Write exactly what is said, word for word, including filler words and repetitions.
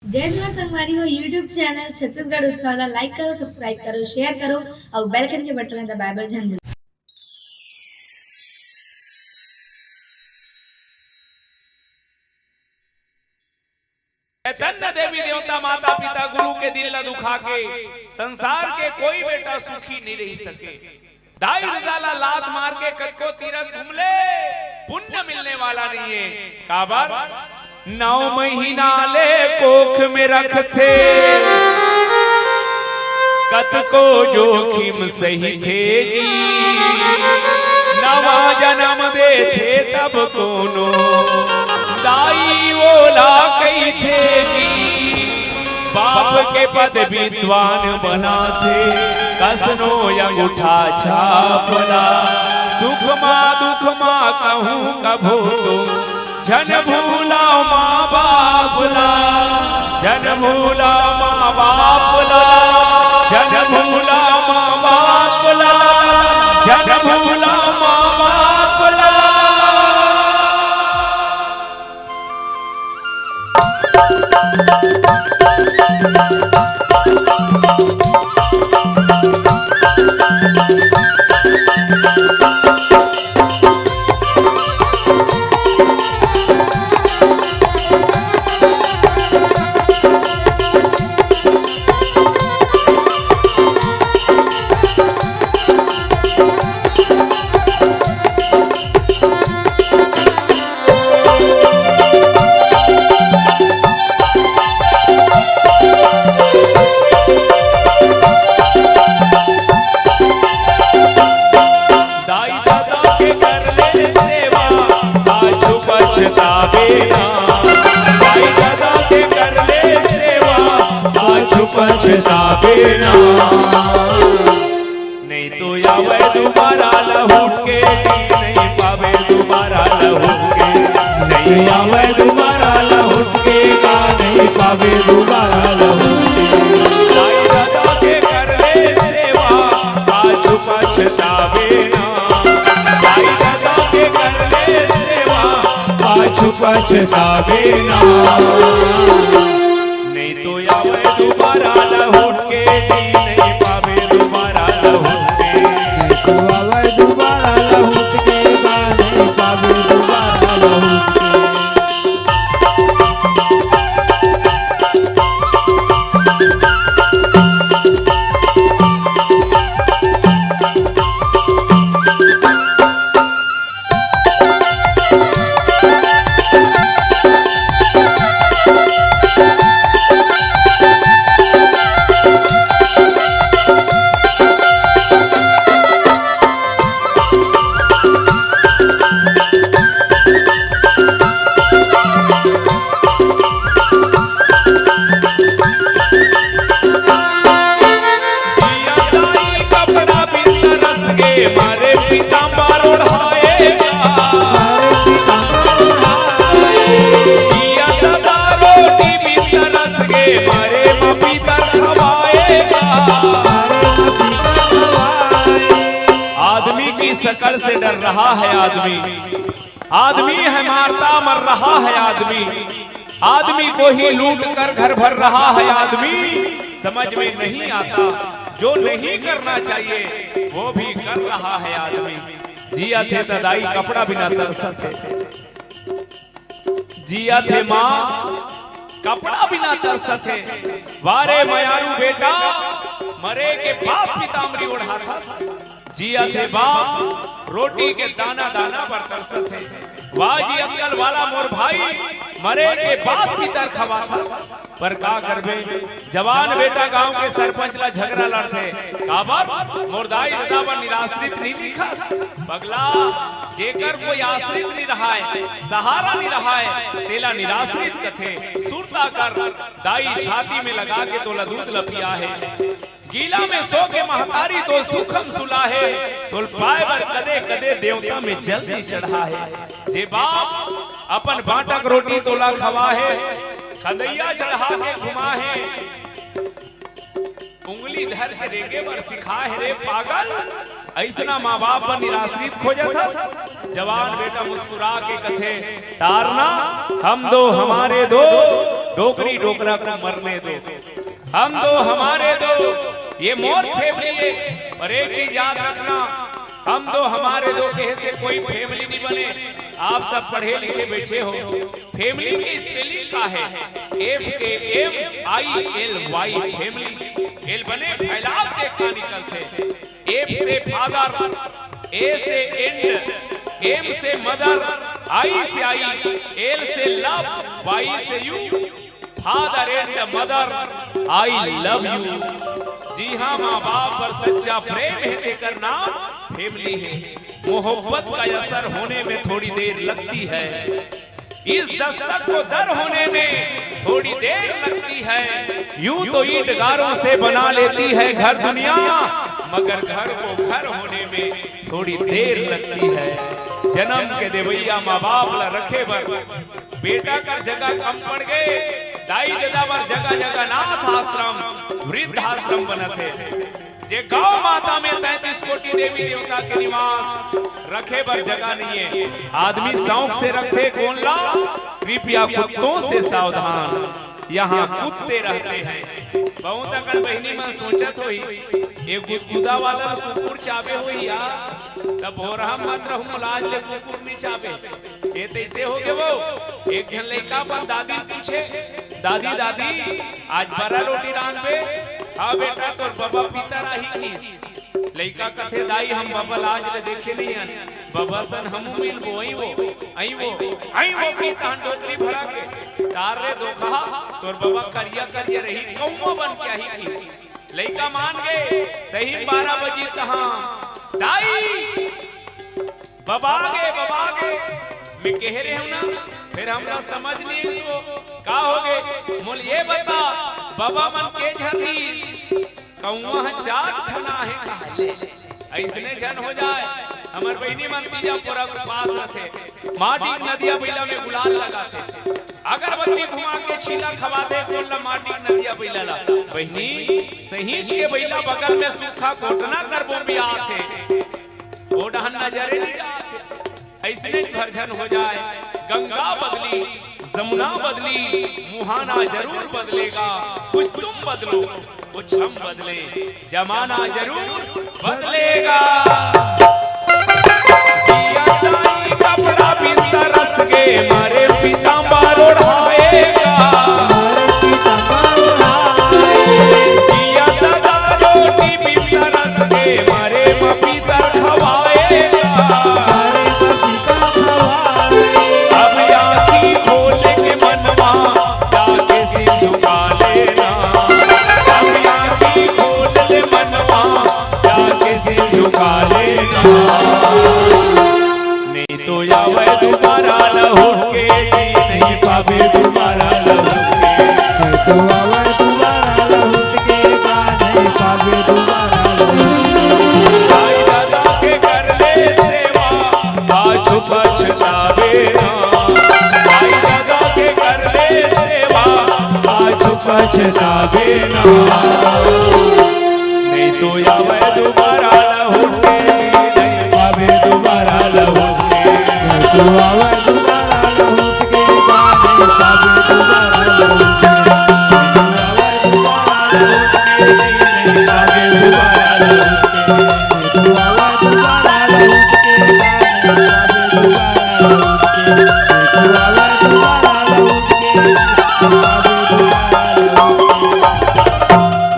जय जोहार संगवारी हो, YouTube चैनल छत्तीसगढ़ उत्सव ला like करो, subscribe करो, share करो अउ bell icon के बटन ला दबाए बर झन भूलो। चैतन्य देवी देवता, माता पिता, गुरु के दिल ला दुखा के संसार के कोई बेटा सुखी नहीं रह सके। दाई ददा ला लात मार के कतको तीरथ घूम ले, पुण्य मिलने वाला नहीं है। काबर? नौ महीना ले कोख में रखथे, कतको जोखिम सहिथे जी। नवा जन्म देथे तब कोनो दाई ओला कहिथे जी। बाप के पद विद्वान बनाथे, कइसनो अंगूठा छाप ला। सुख मा दुख मा कहूँ कभू तुम झन भूला माँ बाप ला, झन भूला माँ बाप ला, झन भूला माँ बाप ला, झन भूला माँ बाप ला। दाई ददा के कर ले सेवा, पाछू पछतावे ना। दाई ददा के कर ले सेवा, पाछू पछतावे ना। नहीं तो आवे दोबारा लहुट के जी, नहीं पावे दोबारा लहुट के। नहीं आवे दोबारा लहुट के, का नहीं पावे दोबारा लहुट के। दाई ददा के कर ले सेवा, पाछू पछतावे ना। दाई ददा के कर ले सेवा, पाछू पछतावे ना। नहीं तो आवे दोबारा लहुट के जी, नहीं पावे दोबारा लहुट के। नहीं तो आवे दोबारा लहुट के, का नहीं पावे दोबारा लहुट के। कपड़ा बिन तरस के मारे पीताम्बर ओढ़ाएगा। पिया दादा रोटी बिन तरस के मारे माँ पितर खवाएगा। आदमी की शकल से डर रहा है आदमी, आदमी है मारता मर रहा है आदमी, आदमी को ही लूट कर घर भर रहा है आदमी। समझ में नहीं आता, जो नहीं करना चाहिए वो भी कर रहा है आदमी। जियत हे त दाई कपड़ा बिना तरसत हे, जियत हे माँ कपड़ा बिना तरसत हे। वा रे मयारू बेटा, मरे के बाद पीताम्बरी ओढ़ाथस। जियत हे बाप, रोटी के दाना दाना बर तरसत हे। वा जियत कल वाला मोर भाई, मरे के बाद पितर खवाथस। पर का करबे, जवान बेटा गांव के सरपंच ला झगरा लड़थे। काबर? मोर दाई ददा बर निराश्रित नहीं लिखस। पगला, जेकर कोई आश्रित नहीं रहाय, सहारा नहीं रहाय, तेला निराश्रित कथे। सुरता कर, दाई छाती में लगा के तोला दूध ल पियाहे। गीला में सो के महतारी तोर सुखम सुलाहे, तोल पाए बर कदे कदे देवता में जल भी चढ़ाहे। जे बाप अपन बांटक रोटी तोला खवाहे, खदैया चढ़ा के घुमाहे, उंगली धर के रेंगे बर सिखाहे रे पागल, अइसना माँ बाप बर निराश्रित खोजत हस। जवान बेटा मुस्कुरा के कथे, टारना, हम दो हमारे दो, डोकरी डोकरा को मरने दो, हम दो हमारे दो, ये मोर family है। और एक चीज याद रखना, हम दो हमारे दो कहे से कोई family नहीं बने। आप सब पढ़े लिखे बैठे हो, family की spelling का है? F A M I L Y, family। एल बने फैलाव के का निकलथे। F से father, A से and, M से mother, I से I, L से love, Y से you। Father and mother, I love you। जी हाँ, माँ बाप पर सच्चा प्रेम है, तेकर नाम family है। मोहब्बत का असर होने में थोड़ी देर लगती है, इस दस्तक को दर होने में थोड़ी देर लगती है। यूं तो ईंट गारों से बना लेती है घर दुनिया, मगर घर को घर होने में थोड़ी देर लगती है। जन्म के देवैया माँ बाप ला रखे बर बेटा कर जगह कम पड़ गए, दाई ददा बर जगह जगह अनाथ आश्रम, वृद्ध आश्रम बनत हे। जे गौ माता में तैंतीस कोटि देवी देवता के निवास, रखे बर जगह नहीं है। आदमी शौक से रखथे कोन ला? कृपया कुत्तों से सावधान, यहाँ कुत्ते रहते हैं। बहुत अकन बहिनी मन सोचत होही, ये गुदगुदा वाला कुकुर चाबे होही यार, तब भोरहा मत रहू, मोला आज ले कुकुर नहीं चाबे। ये तैसे हो गए वो। एक झन लइका अपन दादी ल पूछे, "दादी, दादी, आज बरा रोटी रांधबे?" "हाँ बेटा, तोर बबा पीतर आही।" लइका कथे, "दाई, हम बबा ल आज ले देखे नहीं हन, बबा सन हमू मिलबो, अई वो, अई वो, अई वो पीतन डोकरी भड़ा के।" "तार रे धोखा, तोर बबा करिया करिया रही, कौआ बन के आही।" लइका मान गे, सही बारह बजी तहाँ, "दाई, बबा गे, बबा गे।" मैं कहे रहे हूँ ना, फिर हमरा समझ नहीं इसको का हो गए। मोल ये बता, बबा मन के झन रहिस? कौआ ह चार ठना हे कहले। ऐसने झन हो जाए। हमर बहिनी मन तीजा पोरा के पास रथे, माटी के नदिया बइला में गुलाल लगाथे, अगरबत्ती घुमा के छीला खवाथे, कोन ला? माटी के नदिया बइला ला। बहिनी, सहींच के बइला बगल में सूखा कोटना कर बोबियाथे, ओ डहन नजरे नहीं आथे। ऐसने भर झन हो जाए, गंगा बदली, जमुना बदली, मुहाना जरूर बदलेगा। कुछ तुम बदलो, कुछ हम बदले, जमाना जरूर बदलेगा। जिया ताई कपड़ा बिन तरस के, मारे पीताम्बर ओढ़ाएगा। जिया दादा रोटी बिन तरस के, मारे म पीतर खवाएगा। अब आँखी खोल के मनवा जाके सिर झुका लेना। अब आँखी खोल ले मनवा जाके सिर झुका लेना। नहीं तो आवे दोबारा लहुट के, जी नहीं पावे दोबारा लहुट के। नहीं तो आवे दोबारा लहुट के, जी नहीं पावे दोबारा लहुट के। आई दादा के कर ले सेवा, आज पछतावे ना। आई दादा के कर ले सेवा, आज पछतावे ना। नहीं तो आवे दोबारा लहुट के, नहीं पावे दोबारा लहुट के। नहीं तो आवे दोबारा लहुट के, नहीं पावे दोबारा लहुट के। नहीं तो आवे दोबारा लहुट के, नहीं पावे दोबारा लहुट के।